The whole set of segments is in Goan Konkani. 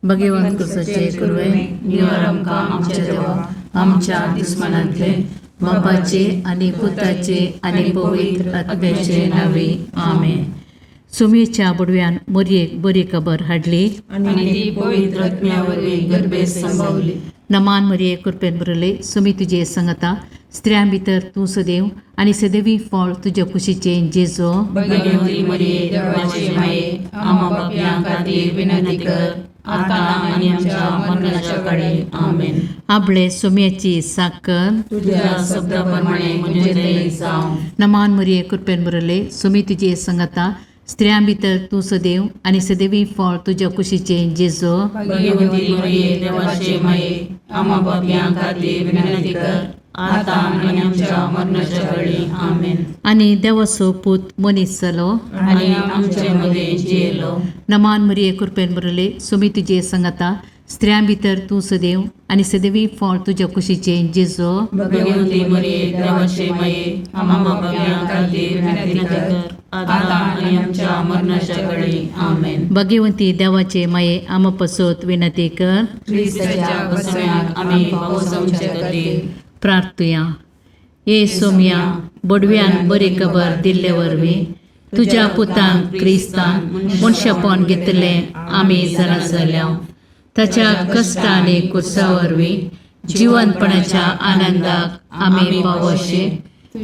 भगवंत कुसाचे कुरवे निवार आमकां आमच्या देवा आमच्या दुस्मानांतले बापाचे आनी पुताचे आनी पवित्र आत्म्याचे नावे आमेन. सुमेच्या बुडव्यान मोरयेक बरी खबर हाडली आनी ती पवित्र आत्म्या वरवीं गर्भेत संभवली. नमान मरिये कृपेन भरले सुमी तुजे संगता स्त्रियां भितर तूं सदैव आनी सदैवी फळ तुज्या कुशीचें जेजो. भगवती मरिये देवाचे माये आम्हा पापयां खातीर विनंती कर आतां आनी आमच्या मरणाच्या कडेन. आमेन. आपले सुम्याची साकर तुझ्या शब्दा प्रमाणे म्हजें थंय जावं. नमान मरिये कृपेन भरले सुमी तुजे संगता स्त्रियां भितर तूं सदैव आनी सदैवी फळ तुज्या कुशीचें जेजो. भगवती मरिये देवाचे माये आम्हा पापयां खातीर विनंती कर आतां आनी आमच्या मरणाच्या कडेन. आमेन. आनी देवाचो पूत मनीस जालो आनी आमचे मदें जियेलो. नमान मरिये कृपेन भरले सुमी तुजे संगता स्त्रियां भितर तूं सदैव आनी सदैवी फळ तुज्या कुशीचें जेजो. भगवती मरिये देवाचे माये आम्हा पापयां खातीर विनंती कर आतां आनी आमच्या मरणाच्या कडेन. आमेन. भगवंती देवाचे माये आमा पसत विनंती कर. क्रिस्ताच्या बसम्याक आमी पावसांचे खातीर प्रार्थुया. ये सोम्या बोडव्यान बरी खबर दिल्ले वरवीं तुज्या पुतान क्रिस्तान मनशापण घेतलें आमी जाणा जाल्या. ताच्या कश्ट आनी कुर्सा वरवीं जिवनपणाच्या आनंदाक आमी पावोशे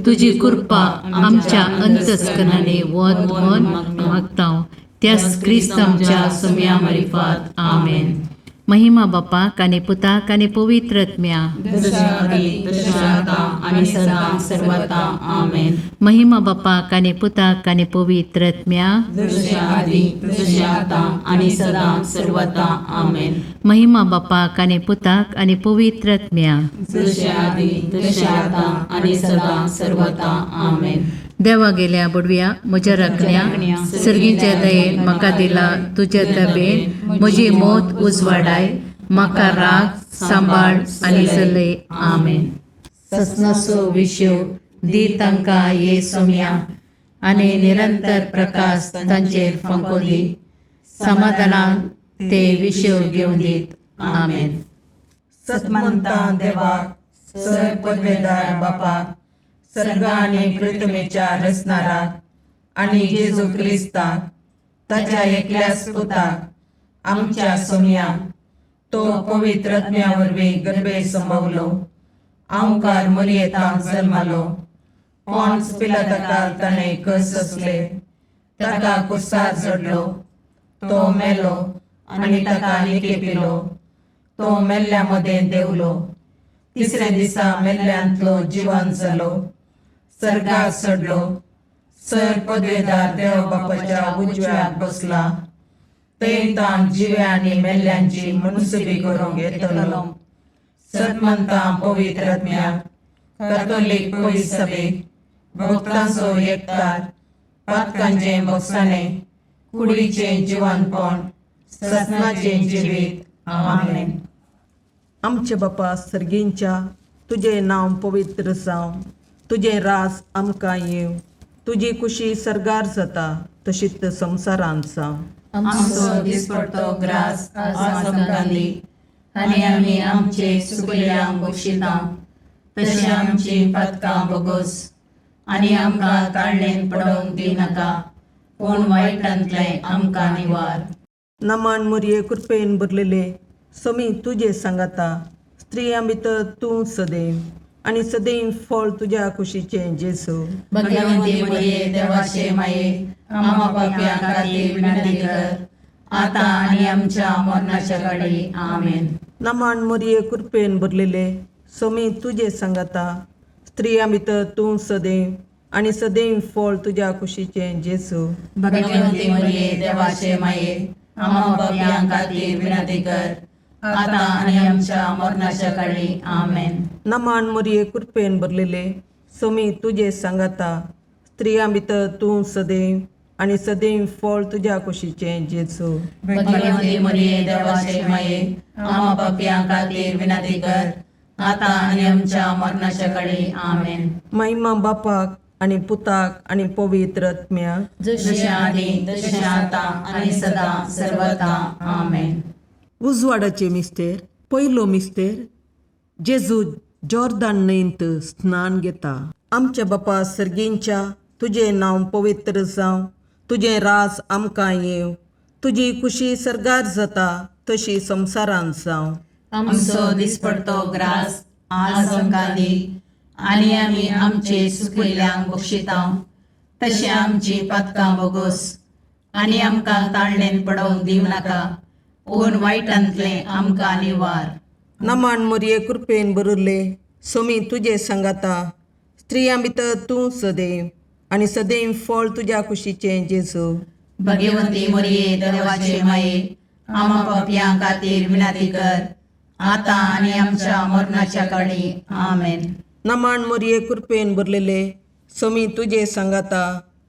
तुजी कृपा आमच्या अंतस्करणांनी वत म्हूण मागता त्याच क्रिस्त आमच्या सोम्या मारिफात. आमेन. महिमा बापाक आनी पुताक आनी पवित्र आत्म्या. जशें आदी तशें आतां आनी सदां सर्वता. आमेन. महिमा बापाक आनी पुताक आनी पवित्र आत्म्या. जशें आदी तशें आतां आनी सदां सर्वता. आमेन. महिमा बापाक आनी पुताक आनी पवित्र आत्म्या. जशें आदी तशें आतां आनी सदां सर्वता. आमेन. देवा गेल्या बुडव्या म्हज्या राखण्या सर्गीच्या दयेन म्हाका दिला तुज्या तबेन म्हजी मौत उजवाडाय म्हाका राग सांबाळ आनी चलय. आमेन. ससनाचो विशय दी तांकां ये सोम्या आनी निरंतर प्रकाश तांचेर फांको दी समाधानान ते विशय घेवन दीत. आमेन. सतमंता देवाक सर पदवेदार बापाक सर्ग आनी पृथ्वीच्या रचणाराक आनी जेजू क्रिस्ताक ताच्या एकल्याच पुताक आमच्या सोम्याक तो पवित्र आत्म्या वरवीं गर्भे संभवलो आंवकार मरियेतांत जल्मालो पॉन्स पिलाताकाल ताणें कस सोंसले ताका कुर्सार चडलो तो मेलो आनी ताका निकेपिलो तो मेल्ल्या मदें देंवलो तिसऱ्या दिसा मेल्ल्यांतलो जिवन जालो सर्गात चडलो सर पदवेदार देव बापाच्या उजव्याक बसला थंय ताण जिव्या आनी मेल्ल्यांची मुनसुबी करूंक येतलो. सतमंता पवित्र आत्म्याक कॅथोलीक पवित्र सभेक भक्तांचो एकतार पातकांचें भोगसाणें कुडीचें जिवनपण ससनाचें जिवीत. आमेन. आमचे बापा सर्गींच्या तुजें नांव पवित्र जावं तुजें राज आमकां येवं तुजी कुशी सर्गार जाता तशीच संवसारांत जावं. आमचो दिसपडतो ग्रास आज आमकां दी आनी आमी आमचे चुकलेल्यांक बक्षिता तशें आमची पातकां भोगोस आनी आमकां ताळणेन पडोवंक दिनाका पूण वायटांतलें आमकां निवार. नमान मुरये कृपेन भरलेले समी तुजे सांगाता स्त्रियां भितर तूं सदैव आनी सदैव फळ तुज्या कुशीचें जेजू. भगवंती मरिये देवाचे माये आम्हा पापयां खातीर विनंती कर आतां आनी आमच्या मरणाच्या कडेन. आमेन. नमान मुरये कृपेन भरलेले समी तुजे सांगाता स्त्रियां भितर तूं सदैव आनी सदैव फळ तुज्या कुशीचें जेजू. भगवंती मरिये देवाचे माये आम्हा पापयां खातीर विनंती कर आतां आनी आमच्या मरणाच्या कडेन. आमेन. नमान मुरये कृपेन भरलेले समी तुजे सांगाता स्त्रियां भितर तूं सदैव आनी सदैव फळ तुज्या कुशीचें जेजू. भगवंती मरिये देवाचे माये आम्हा पापयां खातीर विनंती कर आतां आनी आमच्या मरणाच्या कडेन. आमेन. महिमा बापाक आनी पुताक आनी पवित्र आत्म्याक जशें आदी तशें आतां आनी सदां सर्वता. आमेन. उजवाडाचे मिस्तेर पयलो मिस्तेर जेजू जॉर्दान न्हंयंत स्नान घेता. आमच्या बापा सर्गींच्या तुजें नांव पवित्र जावं, तुजें राज आमकां येवं, तुजी खुशी सर्गार जाता तशी संवसारांत जावं. आमचो दिसपडतो ग्रास आज आमकां दी आनी आमी आमचे सुकिल्ल्यांक बक्षिता तशें आमची पातकां बोगोस आनी आमकां ताळणेन पडोवंक दिवं नाका पूण वायटांतलें आमकां निवार. नमान मोरये कृपेन भरिल्ले सोमी तुजे सांगाता, स्त्रियां भितर तूं सदैव आनी सदैव फळ तुज्या कुशीचें जेजू. भगवंती मोरये देवाचे माये आमा पापयां खातीर विनंती कर आतां आनी आमच्या मरणाच्या काळी. आमेन. नमान मोरये कृपेन भरलेले सोमी तुजे सांगाता,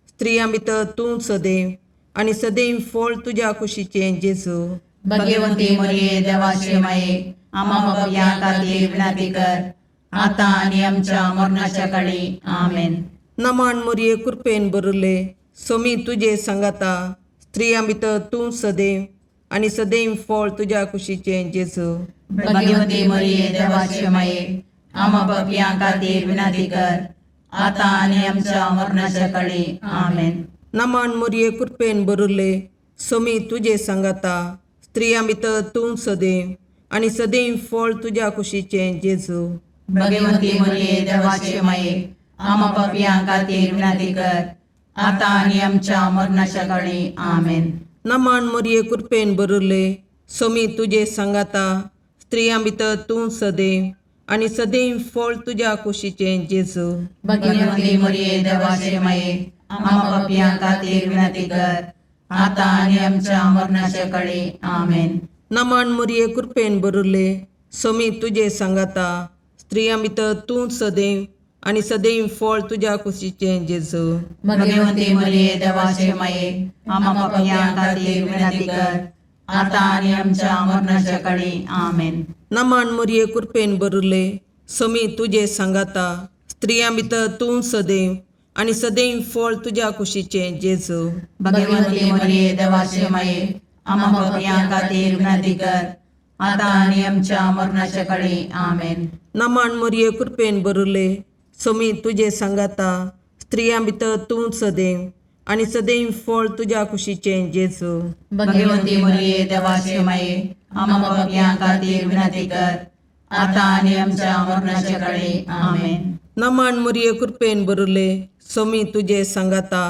स्त्रियां भितर तूं सदैव आनी सदैव फळ तुज्या कुशीचें जेजू. भगवंती मोरये देवाचे माये आमा पापयां खातीर विनंती कर आतां आनी आमच्या मरणाच्या काळी. आमेन. नमान मोरये कृपेन भरिल्ले सोमी तुजे सांगाता, स्त्रियां भितर तूं सदैव आनी सदैव फळ तुज्या कुशीचें जेजू. भगवंती मोरये देवाचे माये आमा पापयां खातीर विनंती कर आतां आनी आमच्या मरणाच्या काळी. आमेन. नमान मोरये कृपेन भरिल्ले सोमी तुजे सांगाता, स्त्रियां भितर तूं सदैव आनी सदैव फळ तुज्या कुशीचें जेजू. भगवंती मोरये देवाचे माये आमा पापयां खातीर विनंती कर आतां आनी आमच्या मरणाच्या काळी. आमेन. नमान मोरये कृपेन भरिल्ले सोमी तुजे सांगाता, स्त्रियां भितर तूं सदैव आनी सदैव फळ तुज्या कुशीचें जेजू. भगवंती मोरये देवाचे माये आमा पापयां खातीर विनंती कर आतां आनी आमच्या मरणाच्या काळी. आमेन. नमान मोरये कृपेन भरिल्ले सोमी तुजे सांगाता, स्त्रियां भितर तूं सदैव आनी सदैव फळ तुज्या कुशीचें जेजू. भगवंती मोरये देवाचे माये आमा पापयां खातीर विनंती कर आतां आनी आमच्या मरणाच्या काळी. आमेन. नमान मोरये कृपेन भरिल्ले सोमी तुजे सांगाता, स्त्रियां भितर तूं सदैव आनी सदैव फळ तुज्या कुशीचें जेजू. भगवंती मोरये देवाचे माये आमा पापयां खातीर विनंती कर आतां आनी आमच्या मरणाच्या काळी. आमेन. नमान मोरये कृपेन भरिल्ले सोमी तुजे सांगाता, स्त्रियां भितर तूं सदैव आनी सदैव फळ तुज्या कुशीचें जेजू. भगवंती मोरये देवाचे माये आमा पापयां खातीर विनंती कर आतां आनी आमच्या मरणाच्या काळी. आमेन. नमान मोरये कृपेन भरिल्ले सोमी तुजे सांगाता,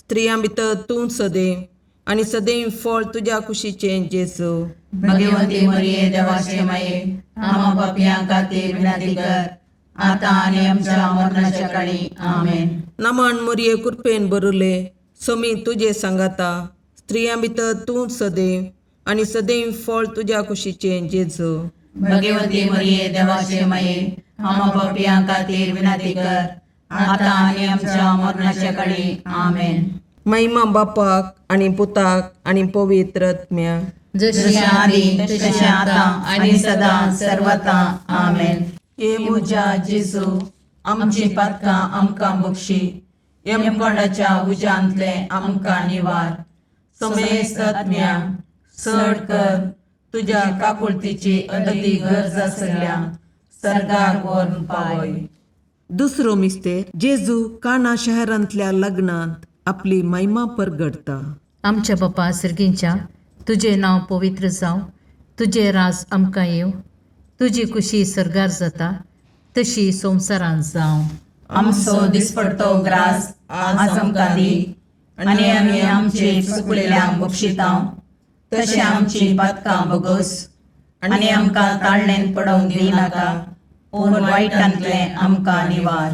स्त्रियां भितर तूं सदैव आनी सदैव फळ तुज्या कुशीचें जेजू. भगवंती मोरये देवाचे माये आमा पापयां खातीर विनंती कर आतां आनी आमच्या मरणाच्या काळी. आमेन. नमान मोरये कृपेन भरिल्ले सोमी तुजे सांगाता, स्त्रियां भितर तूं सदैव आनी सदैव फळ तुज्या कुशीचें जेजू. भगवंती मोरये देवाचे माये आमा पापयां खातीर विनंती कर आतां आनी आमच्या मरणाच्या काळी. आमेन. महिमा बापाक आनी पुताक आनी पवित्र आत्म्याक, जशी आदी तशें आतां आनी सदां सर्वता. आमेन. हे म्हज्या जेजू आमची पातकां आमकां बक्षी, यमकोंडाच्या उज्यांतलें आमकां निवार, समेस्त आत्म्या चड कर तुज्या काकुळतीची अदती गरज आसल्या सर्गाक व्हरून पावय. दुसरो मिस्तेर जेजू काना शहरांतल्या लग्नांत आपली महिमा परगडता. आमच्या बापा सर्गींच्या तुजें नांव पवित्र जावं, तुजें राज आमकां येवं, तुजी खुशी सर्गार जाता तशी संवसारांत जावं. आमचो दिसपडतो ग्रास आज आमकां दी आनी आमी आमचे चुकलेल्यांक बक्षिता तशें आमची पातकां बोगोस आनी आमकां ताळणेन पडोवंक दिवनाका पूण वायटांतलें आमकां निवार.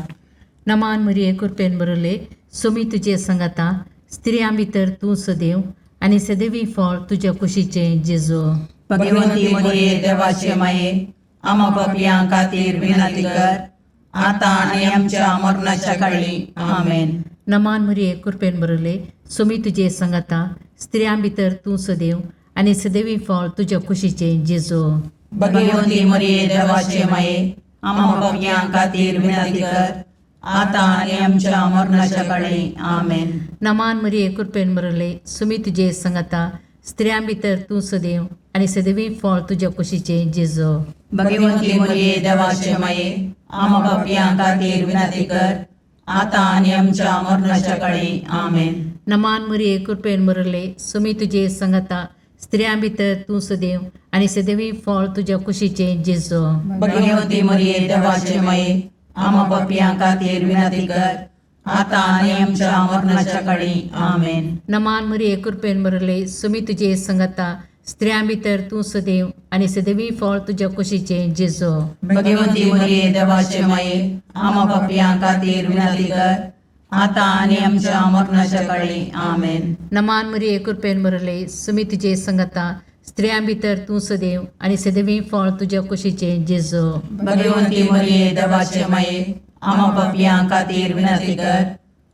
नमान मरिये कृपेन भरले सोमी तुजे सांगाता, स्त्रियां भितर तूं सदैव आनी सदैवी फळ तुज्या कुशीचें जेजू. भगवंती मरिये देवाचे माये आमा पापयां खातीर विनंती कर आतां आनी आमच्या मरणाच्या काळी. आमेन. नमान मरिये कृपेन भरले सोमी तुजे सांगाता, स्त्रियां भितर तूं सदैव आनी सदैवी फळ तुज्या कुशीचें जेजू. भगवंती मरिये देवाचे माये आमा पापयां खातीर विनंती कर आतां आनी आमच्या मरणाच्या काळी. आमेन. नमान मरिये कृपेन भरले सुमी तुजे सांगाता, स्त्रियां भितर तूं सदैव आनी सदैवी फळ तुज्या कुशीचें जेजू। भगवंती मरिये देवाचे माये, आमा पापयां खातीर विनंती कर, आतां आनी आमच्या मरणाच्या काळी। आमेन। नमान मरिये, कृपेन भरले, सुमी तुजे संगता, स्त्रियां भितर तूं सदैव आनी सदैवी फळ तुज्या कुशीचें जेजू। भगवंती मरिये देवाचे माये, आमा पापयां खातीर विनंती कर, आतां आनी आमच्या मरणाच्या काळी। आमेन। नमान मरिये, कृपेन भरले, सुमी तुजे संगता, स्त्रियां भितर तूं सदैव आनी सदैवी फळ तुज्या कुशीचें जेजू। भगवंती मरिये देवाचे माये, आमा पापयां खातीर विनंती कर, आतां आनी आमच्या मरणाच्या काळी। आमेन। नमान मरिये, कृपेन भरले, सुमी तुजे संगता, स्त्रियां भितर तूं सदैव आनी सदैवी फळ तुज्या कुशीचें जेजू। भगवंती मरिये देवाचे माये, आमा पापयां खातीर विनंती कर,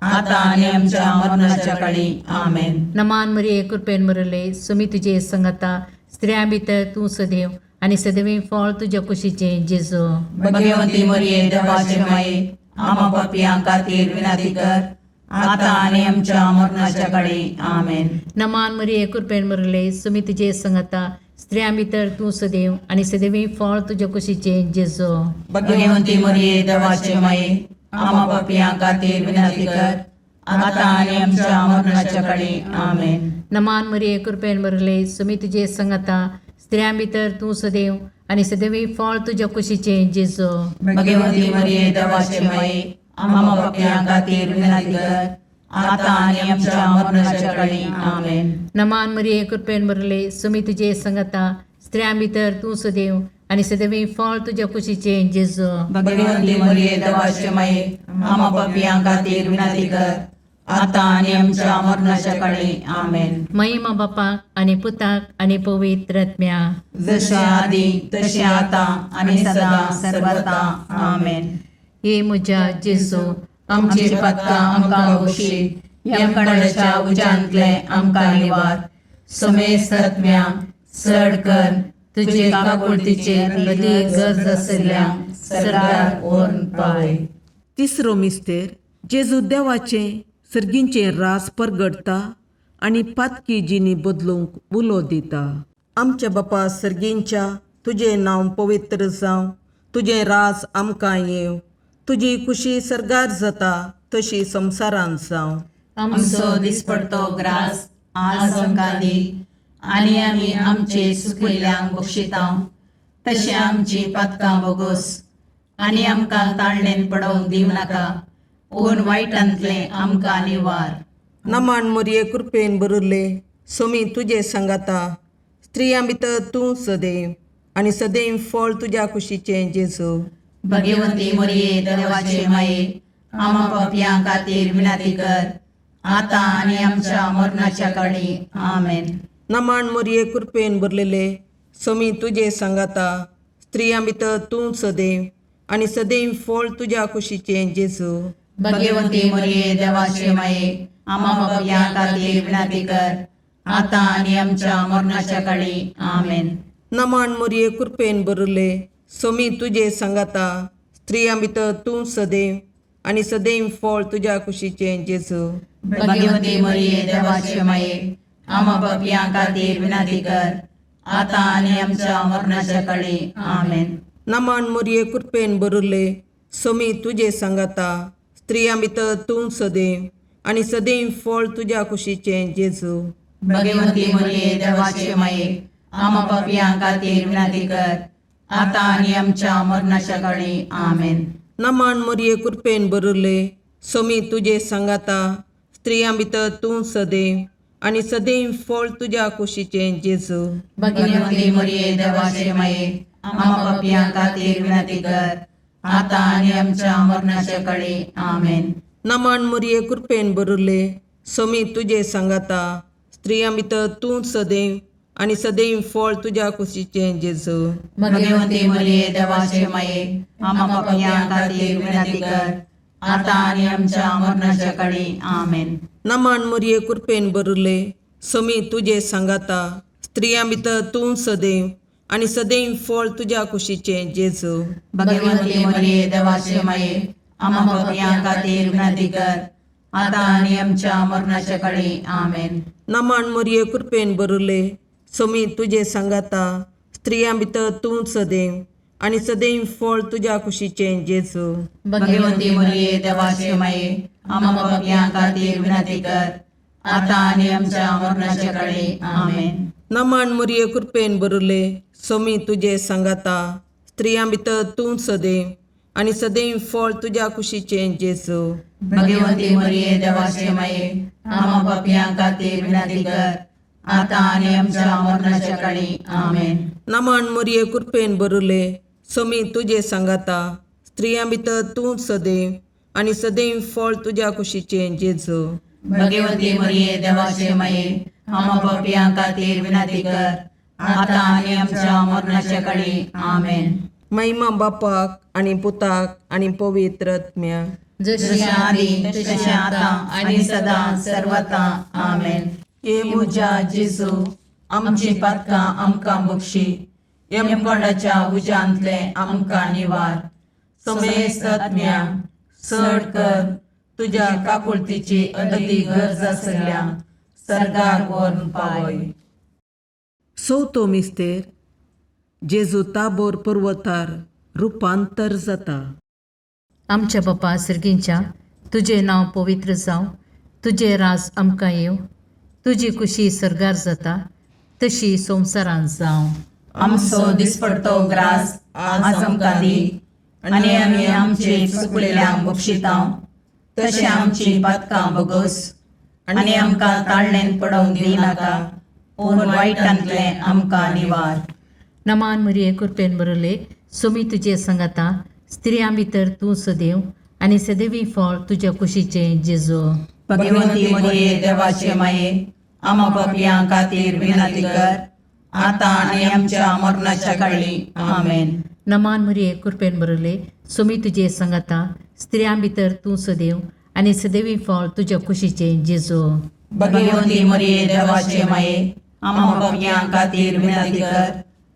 आतां आनी आमच्या मरणाच्या काळी। आमेन। नमान मरिये, कृपेन भरले, सुमी तुजे संगता, स्त्रियां भितर तूं सदैव आनी सदैवी फळ तुज्या कुशीचें जेजू। भगवंती मरिये देवाचे माये, आमा पापयां खातीर विनंती कर, आतां आनी आमच्या मरणाच्या काळी। आमेन। नमान मरिये, कृपेन भरले, सुमी तुजे संगता, स्त्रियां भितर तूं सदैव आनी सदैवी फळ तुज्या कुशीचें जेजू। भगवंती मरिये देवाचे माये, आमा पापयां खातीर विनंती कर, आतां आनी आमच्या मरणाच्या काळी। आमेन। नमान मरिये, कृपेन भरले, सुमी तुजे संगता, स्त्रियां भितर तूं सदैव आनी सदैवी फळ तुज्या कुशीचें जेजू। भगवंती मरिये देवाचे माये, आमा पापयां खातीर विनंती कर, आतां आनी आमच्या मरणाच्या काळी। आमेन। नमान मरिये, कृपेन भरले, सुमी तुजे संगता, स्त्रियां भितर तूं सदैव आनी सदैवी फळ तुज्या कुशीचें जेजू। भगवंती मरिये देवाचे माये, आमा पापयां खातीर विनंती कर, आतां आनी आमच्या मरणाच्या काळी। आमेन। महिमा बापाक आनी पुताक आनी पवित्र आत्म्या, जशें आदी तशें आतां आनी सदां सर्वता। आमेन। हे म्हज्या जेजू, आमची पातकां आमकां बक्षी, यमकंडाच्या उज्यांतले आमकां निवार, समेस्त आत्म्या चड कर तुजे काकुळतीचेर अदीक गरज आशिल्ल्या सरकार व्हरून पावय। तिसरो मिस्तेर, जेजू देवाचें सर्गींचें रास परगडटा आनी पातकी जिणी बदलूंक उलो दिता। आमच्या बापा सर्गींच्या, तुजें नांव पवित्र जावं, तुजें राज आमकां येवं, तुजी खुशी सर्गार जाता तशी संवसारांत जावं। आमचो दिसपडतो ग्रास आज आमकां दी, आनी आमी आमचे सुकिल्ल्यांक बक्षिता तशें आमची पातकां बोगोस, आनी आमकां ताळणेन पडोवंक दिवं नाका, पूण वायटांतलें आमकां निवार। नमान मरिये, कृपेन भरिल्ले, सोमी तुजे सांगाता, स्त्रियां भितर तूं सदैव आनी सदैव फळ तुज्या कुशीचें जेजू। भगवंती मरिये देवाचे माये, आमा पापयां खातीर विनंती कर, आतां आनी आमच्या मरणाच्या काळी। आमेन। नमान मरिये, कृपेन भरलेले, सोमी तुजे सांगाता, स्त्रियां भितर तूं सदैव आनी सदैव फळ तुज्या कुशीचें जेजू। भगवंती मरिये देवाचे माये, आमा पापयां खातीर विनंती कर, आतां आनी आमच्या मरणाच्या काळी। आमेन। नमान मरिये, कृपेन भरिल्ले, सोमी तुजे सांगाता, स्त्रियां भितर तूं सदैव आनी सदैव फळ तुज्या कुशीचें जेजू। भगवंती मरिये देवाचे माये, आमा पापयां खातीर विनंती कर, आतां आनी आमच्या मरणाच्या काळी। आमेन। नमान मरिये, कृपेन भरिल्ले, सोमी तुजे सांगाता, स्त्रियां भितर तूं सदैव आनी सदैव फळ तुज्या कुशीचें जेजू। भगवंती मरिये देवाचे माये, आमा पापयां खातीर विनंती कर, आतां आनी आमच्या मरणाच्या काळी। आमेन। नमान मरिये, कृपेन भरिल्ले, सोमी तुजे सांगाता, स्त्रियां भितर तूं सदैव आनी सदैव फळ तुज्या कुशीचें जेजू। भगवंती मरिये देवाचे माये, आमा पापयां खातीर विनंती कर, आतां आनी आमच्या मरणाच्या काळी। आमेन। नमान मरिये, कृपेन भरिल्ले, सोमी तुजे सांगाता, स्त्रियां भितर तूं सदैव आनी सदैव फळ तुज्या कुशीचें जेजू। भगवंती मरिये देवाचे माये, आमा पापयां खातीर विनंती कर, आतां आनी आमच्या मरणाच्या काळी। आमेन। नमान मरिये, कृपेन भरिल्ले, सोमी तुजे सांगाता, स्त्रियां भितर तूं सदैव आनी सदैव फळ तुज्या कुशीचें जेजू। भगवंती मरिये देवाचे माये, आमा पापयां खातीर विनंती कर, आतां आनी आमच्या मरणाच्या काळी. आमेन. नमन मरिये, कृपेन भरुले, सोमी तुजे सांगाता, स्त्रियां भितर तूं सदैव आनी सदैव फळ तुज्या कुशीचें जेजू. भगवती मरिये, देवाचे माये, आम्हा पापयां खातीर विनंती कर, आतां आनी आमच्या मरणाच्या काळी. आमेन. नमन मरिये, कृपेन भरुले, सोमी तुजे सांगाता, स्त्रियां भितर तूं सदैव आनी सदैव फळ तुज्या कुशीचें जेजू. भगवती मरिये, देवाचे माये, आम्हा पापयां खातीर विनंती कर, आतां आनी आमच्या मरणाच्या काळी. आमेन. नमन मरिये, कृपेन भरुले, सोमी तुजे सांगाता, स्त्रियां भितर तूं सदैव आनी सदैव फळ तुज्या कुशीचें जेजू. भगवती मरिये, देवाचे माये, आम्हा पापयां खातीर विनंती कर, आतां आनी आमच्या मरणाच्या काळी. आमेन. महिमा बापाक आनी पुताक आनी पवित्र आत्म्याक. जशी जशें आदी तशें आतां आनी सदां सर्वता. आमेन. हे म्हज्या जेजू, आमची पातकां आमकां बक्षी, यमकोंडाच्या उज्यांतले आमकां निवार, समेस्त आत्म्या चड कर तुज्या काकुळतीची अदी गरज आसल्या सर्गाक व्हरून पावय. चवथो मिस्तेर, जेजू ताबोर पर्वतार रुपांतर जाता. आमच्या बापा सर्गींच्या, तुजें नांव पवित्र जावं, तुजें राज आमकां येवं, तुजी खुशी सर्गार जाता तशी संवसारांत जावं. आमचो दिसपडतो ग्रास आज आमकां दी, आनी आमी आमचे चुकलेल्यांक बक्षितां तशें आमची पातकां बगस, आनी आमकां ताळणेन पडोवंक दिवनाका, पूण वायटांतलें आमकां निवार. नमान मरिये, कृपेन बरले, सोमी तुजे संगाता, स्त्रियां भितर तूं सदैव आनी सदैवी फळ तुज्या कुशीचें जेजू. भगवती मरिये, देवाचे माये, आमा पापयां खातीर विनंती कर, आतां आनी आमच्या मरणाच्या काळी. आमेन. नमान मरिये, कृपेन बरले, सोमी तुजे संगाता, स्त्रियां भितर तूं सदैव आनी सदैवी फळ तुज्या कुशीचें जेजू. भगवती मरिये, देवाचे माये, आमा पापयां खातीर विनंती कर,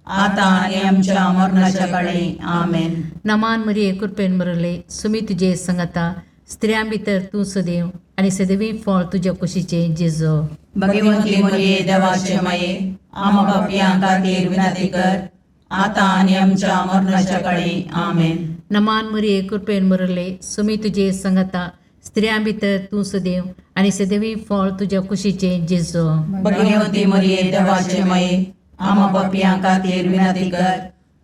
आतां आनी आमच्या मरणाच्या काळी. आमेन. नमान मरिये, कृपेन बरले, सोमी तुजे संगाता, स्त्रियां भितर तूं सदैव आनी सदैवी फळ तुज्या कुशीचें जेजू. भगवती मरिये, देवाचे माये, आमा पापयां खातीर विनंती कर, आतां आनी आमच्या मरणाच्या काळी. आमेन. नमान मरिये, कृपेन बरले, सोमी तुजे संगाता, स्त्रियां भितर तूं सदैव आनी सदैवी फळ तुज्या कुशीचें जेजू. भगवती मरिये, देवाचे माये, आमा पापयां खातीर विनंती कर,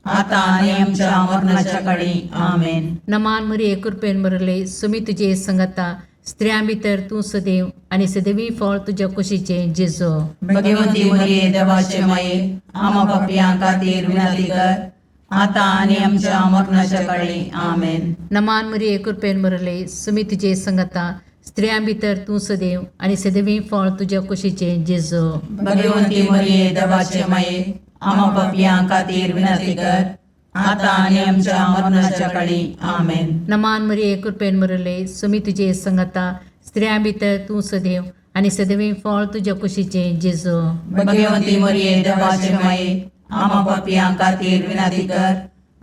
आतां आनी आमच्या मरणाच्या काळी. आमेन. नमान मरिये, कृपेन बरले, सोमी तुजे संगाता, स्त्रियां भितर तूं सदैव आनी सदैवी फळ तुज्या कुशीचें जेजू. भगवती मरिये, देवाचे माये, आमा पापयां खातीर विनंती कर, आतां आनी आमच्या मरणाच्या काळी. आमेन. नमान मरिये, कृपेन बरले, सोमी तुजे संगाता, स्त्रियां भितर तूं सदैव आनी सदैवी फळ तुज्या कुशीचें जेजू. भगवती मरिये, देवाचे माये, आमा पापयां खातीर विनंती कर, आतां आनी आमच्या मरणाच्या काळी. आमेन. नमान मरिये, कृपेन बरले, सोमी तुजे संगाता, स्त्रियां भितर तूं सदैव आनी सदैवी फळ तुज्या कुशीचें जेजू. भगवती मरिये, देवाचे माये, आमा पापयां खातीर विनंती कर,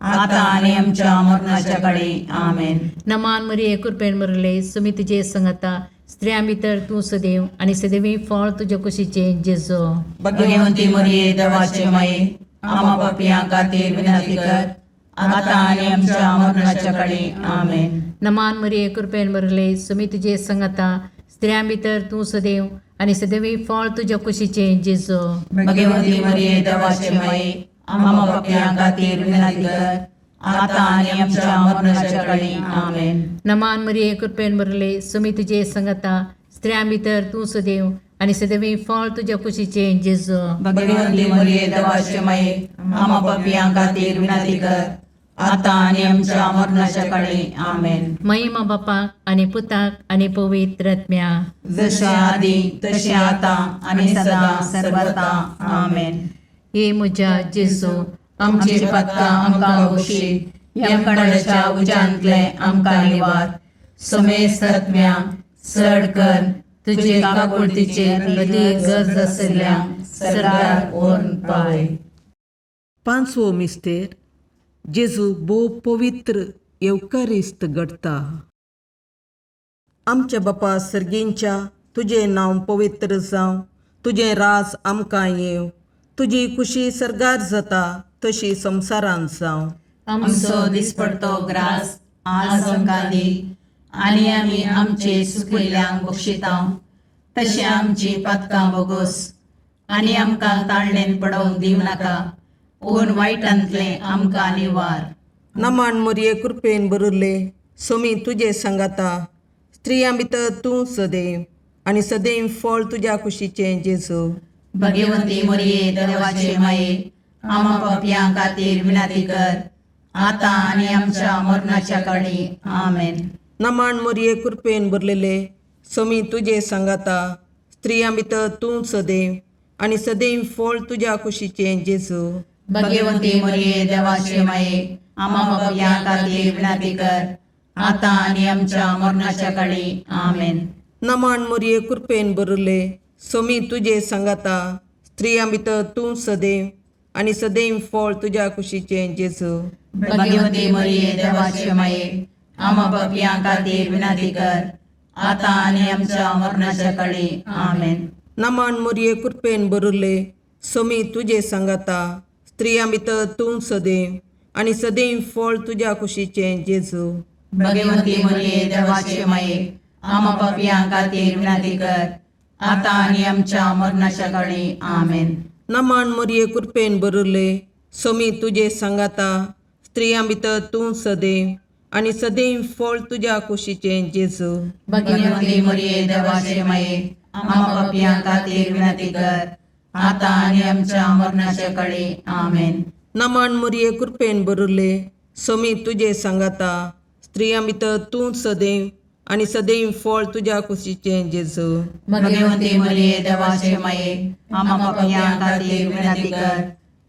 आतां आनी आमच्या मरणाच्या काळी. आमेन. नमान मरिये, कृपेन बरले, सोमी तुजे संगाता, स्त्रियां भितर तूं सदैव आनी सदैवी फळ तुज्या कुशीचें जेजू. भगवती मरिये, देवाचे माये, आमा पापयां खातीर विनंती कर, आतां आनी आमच्या मरणाच्या काळी. आमेन. नमान मरिये, कृपेन बरले, सोमी तुजे संगाता, स्त्रियां भितर तूं सदैव आनी सदैवी फळ तुज्या कुशीचें जेजू. भगवती मरिये, देवाचे माये, आमा पापयां खातीर विनंती कर, आतां आनी आमच्या मरणाच्या काळी. आमेन. नमान मरिये, कृपेन बरले, सोमी तुजे संगाता, स्त्रियां भितर तूं सदैव आनी सदैवी फळ तुज्या कुशीचें जेजू. भगवती मरिये, देवाचे माये, आमा पापयां खातीर विनंती कर, आतां आनी आमच्या मरणाच्या काळी. आमेन. महिमा बापाक आनी पुताक आनी पवित्र आत्म्या. जशें आदी तशें आतां आनी सदां सर्वता. आमेन. हे म्हज्या जेजू, आमची पातकां आमकां बक्षी, यमकणाच्या उज्यांतले आमकां निवार, समेस्त आत्म्या चड कर तुजे काकुळतीचे अदीक गरज आशिल्ल्या सर्गार व्हरून पावय. पांचवो मिस्तेर, जेजू भोव पवित्र येवकारिस्त घडटा. आमच्या बापा सर्गींच्या तुजें नांव पवित्र जावं, तुजें राज आमकां येवं, तुजी कुशी सर्गार जाता तशी संवसारांत जावं. आमचो दिसपडतो ग्रास आज आमकां दी आनी आमी आमचे सुकिल्ल्यांक बक्षिता तशें आमची पातकां बोगोस आनी आमकां ताळणेन पडोवंक दिवं नाका पूण वायटांतलें आमकां निवार. नमान मोरये कृपेन बरुल्ले सोमी तुजे सांगाता, स्त्रियां भितर तूं सदैव आनी सदैव फळ तुज्या कुशीचें जेजू. भगवंती मोरये देवाचे माये आमा पापयां खातीर विनंती कर आतां आनी आमच्या मरणाच्या काळी. आमेन. नमान मोरये कृपेन भरलेले सोमी तुजे सांगाता, स्त्रियां भितर तूं सदैव आनी सदैव फळ तुज्या कुशीचें जेजू. भगवंती मोरये देवाचे माये आमा पापयां खातीर विनंती कर आतां आनी आमच्या मरणाच्या काळी. आमेन. नमान मोरये कृपेन भरले सोमी तुजे सांगाता, स्त्रियां भितर तूं सदैव आनी सदैव फळ तुज्या कुशीचें जेजू. भगवंती मोरये देवाचे माये आमा पापयां खातीर विनंती कर आतां आनी आमच्या मरणाच्या काळी. आमेन. नमान मोरये कृपेन भरले सोमी तुजे सांगाता, स्त्रियां भितर तूं सदैव आनी सदैव फळ तुज्या कुशीचें जेजू. भगवंती मोरये देवाचे माये आमा पापयां खातीर विनंती कर आतां आनी आमच्या मरणाच्या काळी. आमेन. नमान मोरये कृपेन भरले सोमी तुजे सांगाता, स्त्रियां भितर तूं सदैव आनी सदैव फळ तुज्या कुशीचें जेजू. भगवंती मोरये देवाचे माये आमा पापयां खातीर विनंती कर आतां आनी आमच्या मरणाच्या काळी. आमेन. नमान मोरये कृपेन भरले सोमी तुजे सांगाता, स्त्रियां भितर तूं सदैव आनी सदैव फळ तुज्या कुशीचें जेजू. भगवंती मोरये देवाचे माये आमा पापयां खातीर विनंती कर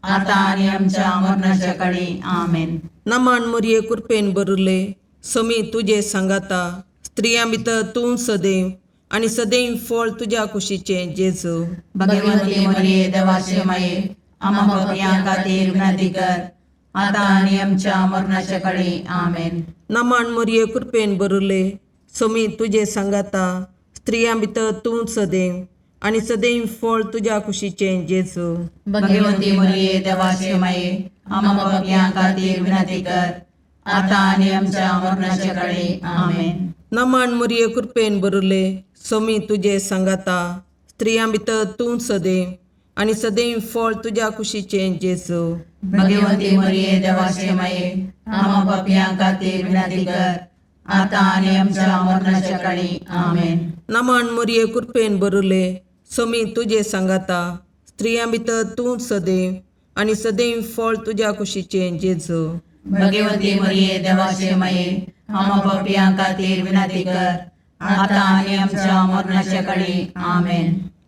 आतां आनी आमच्या मरणाच्या काळी. आमेन. नमान मोरये कृपेन भरले सोमी तुजे सांगाता, स्त्रियां भितर तूं सदैव आनी सदैव फळ तुज्या कुशीचें जेजू. भगवंती मोरये देवाचे माये आमा पापयां खातीर विनंती कर आतां आनी आमच्या मरणाच्या काळी. आमेन. नमान मोरये कृपेन भरले सोमी तुजे सांगाता, स्त्रियां भितर तूं सदैव आनी सदैव फळ तुज्या कुशीचें जेजू. भगवंती मोरये देवाचे माये आमा पापयां खातीर विनंती कर आतां आनी आमच्या मरणाच्या काळी. आमेन. नमान मोरये कृपेन भरले सोमी तुजे सांगाता, स्त्रियां भितर तूं सदैव आनी सदैव फळ तुज्या कुशीचें जेजू. भगवंती मोरये देवाचे माये आमा पापयां खातीर विनंती कर आतां आनी आमच्या मरणाच्या काळी. आमेन. नमान मोरये कृपेन भरले सोमी तुजे सांगाता, स्त्रियां भितर तूं सदैव आनी सदैव फळ तुज्या कुशीचें जेजू. भगवंती मोरये देवाचे माये आमा पापयां खातीर विनंती कर आतां आनी आमच्या मरणाच्या काळी. आमेन.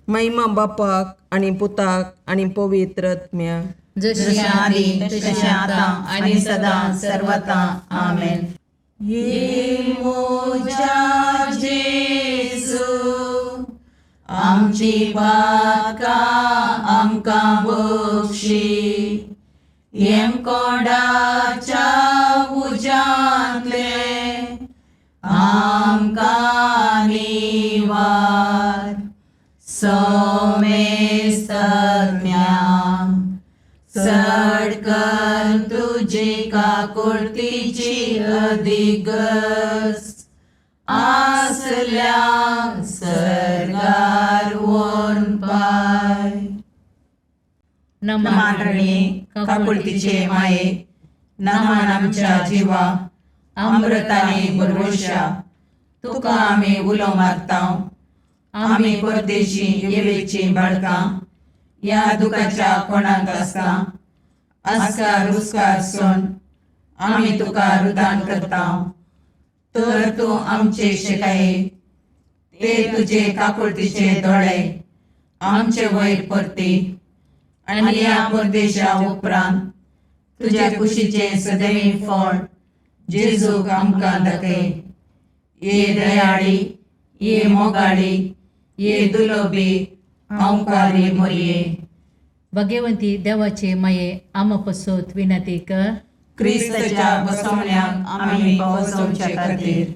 महिमा बापाक आनी पुताक आनी पवित्र आत्म्याक, जशें आदी तशें आतां आनी सदां सर्वता. आमेन. ये मोजा जेजू आमची पातकां आमकां बक्षी, येमकोंडाच्या उज्यांतले आमकां निवार. सोमेस्तम्या चड कर तुजी काकुळतीची अदिगस आसल्या सर्गार व्हरून पाय. नमान रणी काकुळतीचे माये नमान आमच्या जिवा अमृताने भरवशा, तुका आमी उलो मारता. आमी परदेशी येवेची बाळकां ह्या दुखाच्या कोणाक आसता आस्कार उस्कार सोन आमी तुका रुदान करता. तर तूं आमचे शिकाये ते तुजे काकुळतीचे दोळे आमचे वयर परती आनी ह्या परदेशा उपरांत तुज्या कुशीचें सदैव फळ जेजूक आमकां दाखय. ये दयाळी, ये मोगाळी, ये दुलोबी ओंकारी मोरये. भगवंती देवाचे माये आमा पसत विनंती कर. क्रिस्ताच्या बसवण्याक आमी पावसोवचे खातीर.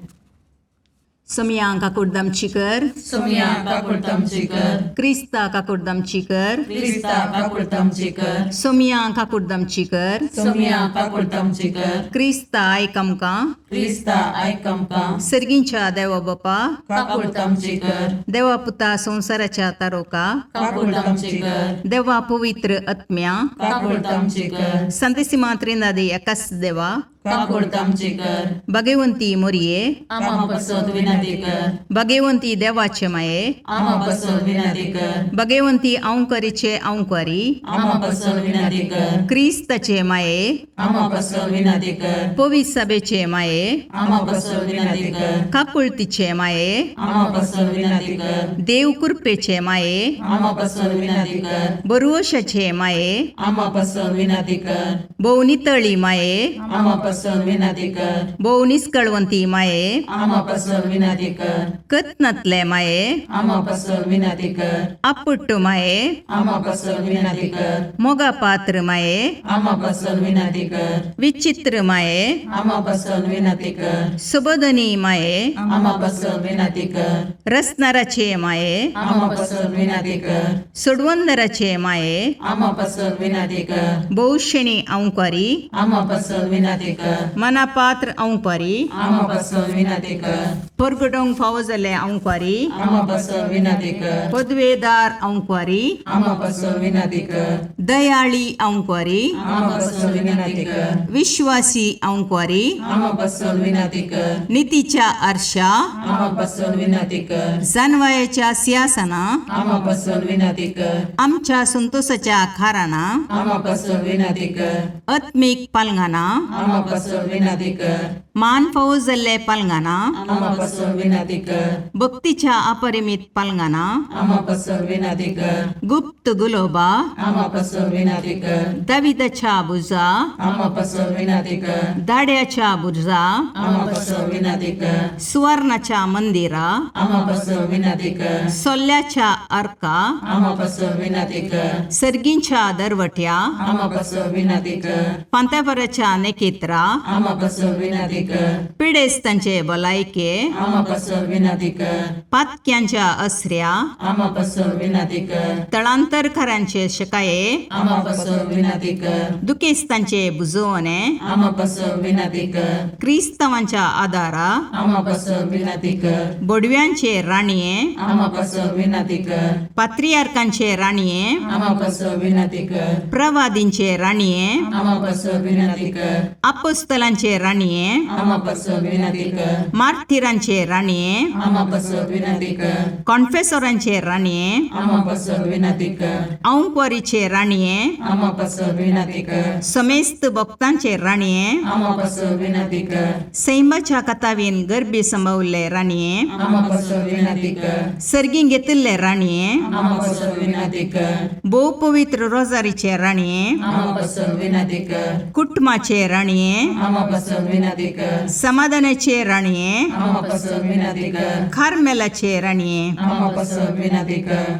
सोमया काकुडदामची कर, सोमया काकुळतामची कर, क्रिस्ता काकुडदामची कर, क्रिस्ता काकुळतामची कर, सोमया काकुडदामची कर, सोमया काकुळतामची कर, क्रिस्ता आयक आमकां, क्रिस्ता आयक आमकां, सर्गींच्या देवा बापा, काकुळतामची कर, देवा पुता संवसाराच्या तारोका, काकुळतामची कर, देवा पवित्र आत्म्या, काकुळतामची कर, संतेसिमा त्रिनादी एकाच देवा, काकुळतामची कर, भगवंती मोरये, आमा पसत विनंती कर, भगवंती देवाचे माये, आमा पसत विनंती कर, भगवंती अंकरीचे अंकरी, आमा पसत विनंती कर, क्रिस्ताचे माये, आमा पसत विनंती कर, पवित्र सभेचे माये, आमा पसत विनंती कर, काकुळतीचे माये, आमा पसत विनंती कर, देव कृपेचे माये, आमा पसत विनंती कर, बरुवशाचे माये, आमा पसत विनंती कर, भोव नितळी माये, आमा पसत विनंती कर, भोव निस्कळवंती माये, आमा पसत विनंती कर, कत्नातले माये, आमा पसत विनंती कर, आपुट्ट माये, आमा पसत विनंती कर, मोगा पात्र माये, आमा पसत विनंती कर, विचित्र माये, आमा पसत विनंती कर, सुबोधनी माये, आमा पसत विनंती कर, रसनाराचे माये, आमा पसत विनंती कर, सोडवंदराचे माये, आमा पसत विनंती कर, भोवशेणी अंकारी, आमा पसत विनंती कर, मनापात्र अंकारी, आमा पसत विनंती कर, परगटोंक फावो जाल्ले अंकारी, आमा पसत विनंती कर, पदवेदार अंकारी, आमा पसत विनंती कर, दयाळी अंकारी, आमा पसत विनंती कर, विश्वासी अंकारी, आमा पसत विनंती कर, नितीच्या आरशा, आमा पसत विनंती कर, जानवायाच्या सिंहासना, आमा पसत विनंती कर, आमच्या संतोषाच्या खाराना, आमा पसत विनंती कर, आत्मीक पालंगाना, आमा पसत विनंती कर, मान फावो जाल्ले पालंगाना, आमा पसत विनंती कर, भक्तीच्या अपरिमित पालंगाना, आमा पसत विनंती कर, गुप्त गुलोबा, आमा पसत विनंती कर, दाविदाच्या बुजा, आमा पसत विनंती कर, दाड्याच्या बुजा, आमा पसत विनंती कर, सुवर्णाच्या मंदिरा, आमा पसत विनंती कर, सोल्ल्याच्या अर्का, आमा पसत विनंती कर, सर्गींच्या दरवट्या, आमा पसत विनंती कर, पांत्यापराच्या नेकेत्रा, आमा पसत विनंती कर, पिडेस्तांचे भलायके, आमा पसत विनंती कर, पातक्यांच्या असऱ्या, आमा पसत विनंती कर, तळांतरकारांचे शकाये, आमा पसत विनंती कर, दुखेस्तांचे बुजवणे, आमा पसत विनंती कर, क्रिस्तावांच्या आदारा, आमा पसत विनंती कर, बोडव्यांचे राणये, आमा पसत विनंती कर, पात्रियार्कांचे राणये, आमा पसत विनंती कर, प्रवादींचे राणये, आमा पसत विनंती कर, अपोस्तलांचे राणये, आमा पसत विनंती कर, मार्थिरांचे राणये, आमा पसत विनंती कर, कॉन्फेसोरांचे राणये, आमा पसत विनंती कर, औंकवारीचे राणये, आमा पसत विनंती कर, समेस्त भक्तांचे राणये, आमा पसत विनंती कर, सैमाच्या कथावीन गर्भी संभवल्ले राणये, आमा पसत विनंती कर, सर्गीं घेतिल्ले राणये, आमा पसत विनंती कर, भोव पवित्र रोजारीचे राणये, आमा पसत विनंती कर, कुटुंबाचे राणये, आमा पसत विनंती कर, समाधानाचे राणये, आमा पसत विनंती कर, कार्मेलाचे राणये, आमा पसत विनंती कर,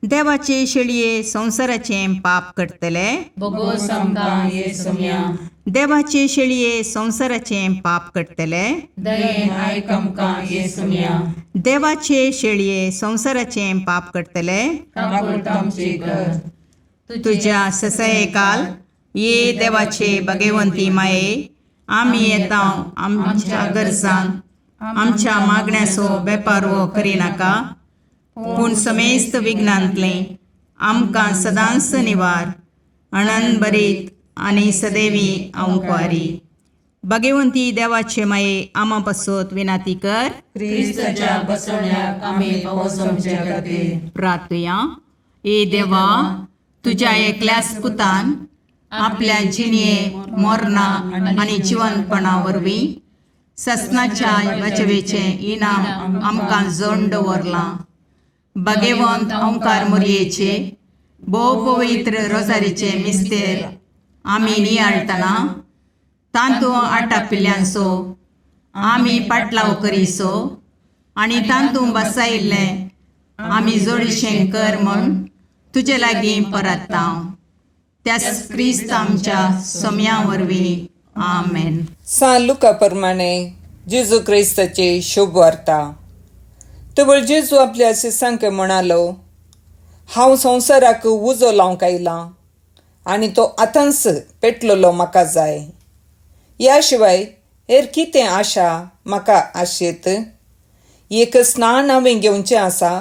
देवाचे शेळये संवसाराचें पाप करतले, बोगोस आमकां ये सोम्या, देवाचे शेळये संवसाराचें पाप करतले, दयेन आयक आमकां ये सोम्या, देवाचे शेळये संवसाराचें पाप करतले, काकुळतामची कर, तुज्या ससयकाल ये देवाचे भगवंती माये, आमी येता आमच्या गरजान आमच्या मागण्याचो बेपारवो करिनाका, पूण समेस्त विघ्नांतलें आमकां सदांच निवार अणन बरीत आनी सदैवी अंकवारी. भगवंती देवाचे माये आमा पासत विनाती कर. क्रिस्ताच्या बसवण्याक आमी पावस आमच्या खातीर. प्रार्थुया. ए देवा, तुज्या एकल्याच पुतान आपल्या जिणये मोरना आनी जिवनपणा वरवीं ससनाच्या बचवेचें इनाम आमकां जोड दवरलां. भगवंत ओंकार मोरयेचे भोव पवित्र रोजारीचे मिस्तेर आमी नियाळटना तांतू आटापिल्ल्यांचो आमी पाटलाव करीसो आनी तांतू बसायिल्लें आमी जोडीशें कर म्हूण तुजे लागीं परत्ता. त्याच क्रिस्त आमच्या सोम्या वरवीं. आमेन. सान लुका प्रमाणे जेजू क्रिस्ताची शुभ वार्ता. तवळ जेजू आपल्या शिसांक म्हणालो, हांव संवसाराक उजो लावंक आयलां आनी तो आतांच पेटलेलो म्हाका जाय. ह्या शिवाय हेर कितें आशा म्हाका आशेत? एक स्नान हांवें घेवचें आसा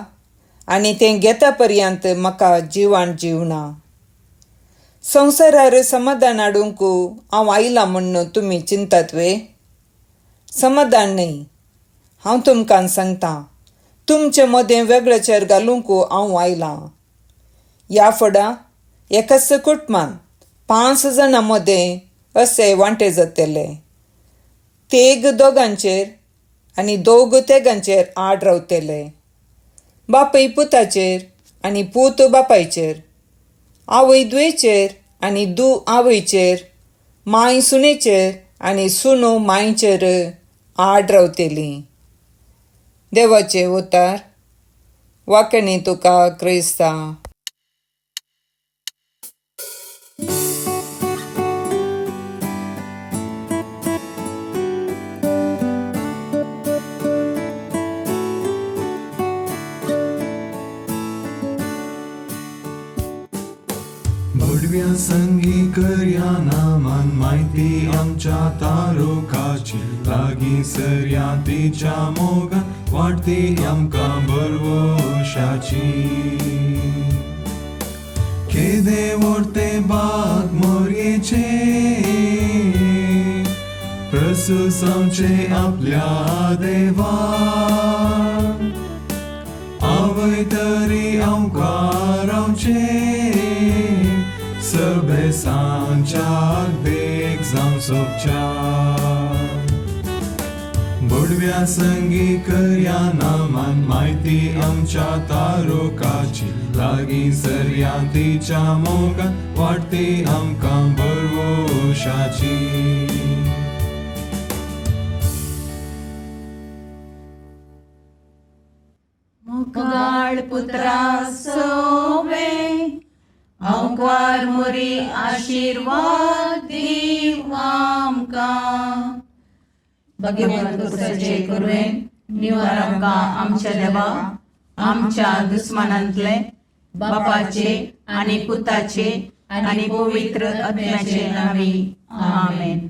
आनी तें घेता पर्यंत म्हाका जिवान जीवना. संवसारार समाधान हाडूंक हांव आयलां म्हूण तुमी चिंतात वे? समाधान न्हय, हांव तुमकां सांगता, तुमचे मदें वेगळेचेर घालूंक हांव आयलां. ह्या फुडां एकाच कुटुंबान 5 जाणां मदें अशे वांटे जातले, तेग दोगांचेर आनी दोग तेगांचेर आड रावतले. बापूय पुताचेर आनी पूत बापायचेर, आवय दुयेचेर आनी दू आवयचेर, माय सुनेचेर आनी सुनो मायचेर आड रावतली. देवाचे उतार. वाकणी तुका क्रिस्ता. भडव्या संगी करया नामान म्हायती आमच्या तारुकाची, लागीं सरया तिच्या मोगान वाडती आमकां भरवशाची. केदे व्हडते बाग मोरयेचे, प्रसुसांवचे आपल्या देवा, आवय तरी आमकां रावचे, सगळे देख जावं सोबच्या. भडव्या संगी करया नामान म्हायती आमच्या तारुकाची, लागीं सरया तिच्या मोगान वाडती आमकां भरवशाची. मुखाळ पुत्रा सोवे अंकार मोरी आशीर्वाद दीव आमकां. भगवंत कुसाचे कुरवेन निवार आमकां आमच्या देवा, आमच्या दुस्मानांतले, बापाचे आनी पुताचे आनी पवित्र आत्म्याचे नांवी. आमेन.